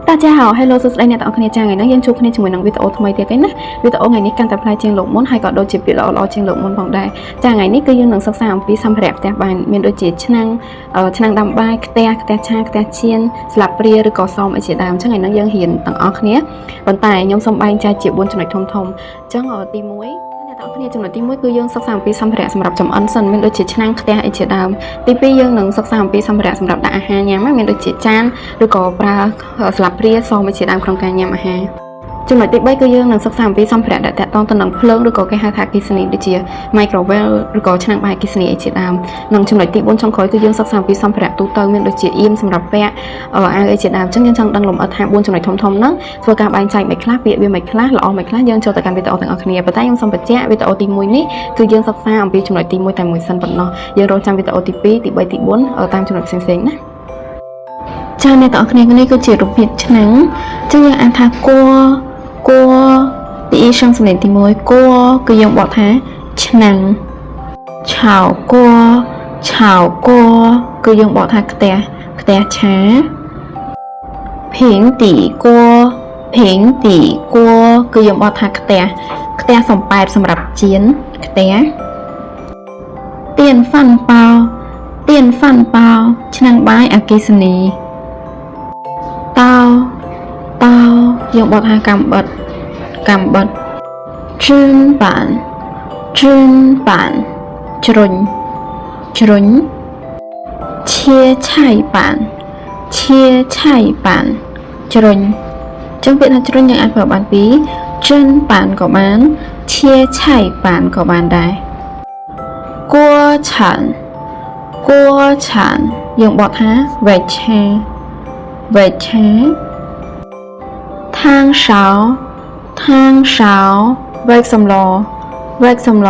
大家好 Hello សួស្តីអ្នកទាំងអស់គ្នាចាថ្ងៃនេះយើងជួបគ្នាជាមួយនឹងវីដេអូថ្មីទៀតឯណាវីដេអូថ្ងៃនេះកាន់តែប្លែកជាងលើកមុនហើយក៏ដូចជាពាក្យល្អៗជាងលើកមុនផងដែរចាថ្ងៃនេះគឺយើងនឹងសិក្សាអំពីសម្ភារៈផ្ទះបាយមានដូចជាឆ្នាំងឆ្នាំងដាំបាយខ្ទះខ្ទះឆាខ្ទះចៀនស្លាបព្រាឬក៏សមអីជាដើមអញ្ចឹងថ្ងៃនេះយើងរៀនទាំងអស់គ្នាប៉ុន្តែខ្ញុំសូមបែងចែកជា4ចំណុចធំៗអញ្ចឹងទី1អ្នកទាំងអស់គ្នាចំណុចទី1គឺយើងសិក្សាអំពីសម្ភារៈសម្រាប់ចម្អិនសិនមានដូចជាឆ្នាំងខ្ទះអីជាដើមទី2យើងនឹងសិក្សាអំពីសម្ភារៈសម្រាប់ដាក់អាហារញ៉ាំមានដូចជាចានឬក៏ប្រើស្លាបព្រាសមអីជាដើមក្នុងការញ៉ាំអាហារចំណុចទី3គឺយើងនឹងសិក្សាអំពីសម្ភារៈដែលតាក់ទងទៅនឹងភ្លើងឬក៏គេហៅថាអគ្គិសនីដូចជា microwave ឬក៏ឆ្នាំងបាយអគ្គិសនីអីជាដើមនិងចំណុចទី4ចុងក្រោយគឺយើងសិក្សាអំពីសម្ភារៈទូទៅមានដូចជាអៀមសម្រាប់ពាក់អាវអីជាដើមអញ្ចឹងយើងចង់ដឹងលម្អិតថា4ចំណុចធំៗហ្នឹងធ្វើការបែងចែកមិនខ្លះពាក្យវាមិនខ្លះល្អមិនខ្លះយើងចូលទៅកាន់វីដេអូទាំងអស់គ្នាប៉ុន្តែខ្ញុំសូមបញ្ជាក់វីដេអូទី1នេះគឺយើងសិក្សាអំពីចំណុចទី1តែមួយសិនប៉ុណ្ណោះយើងរងចាំវីដេអូទី2ទី3ទី4តាមចំណុចផ្សេងៗណាចាអ្នកទាំងអស់គ្នានេះគឺជារូបភាពឆ្នាំងចឹងយើងអានថាគួគួទីអ៊ីសំសំឡេងទី1គួគឺយើងបកថាឆ្នាំងឆៅគួឆៅគួគឺយើងបកថាខ្ទះខ្ទះឆា平底锅平底锅គឺយើងបកថាខ្ទះខ្ទះសំប៉ែតសម្រាប់ចៀនខ្ទះ电饭煲电饭煲ឆ្នាំងបាយអគ្គិសនីតោតោយើងបកថាកាំបិតកាំបិតជឿនបានជឿនបានជ្រុញជ្រុញ切菜板切菜板ជ្រុញចឹងពាក្យថាជ្រុញយើងអាចប្រើបានពីរ砧板ក៏បាន切菜板ក៏បានដែរ锅铲锅铲យើងបកថាវែកឆាវែកឆា汤勺汤勺វែកសម្លវែកសម្ល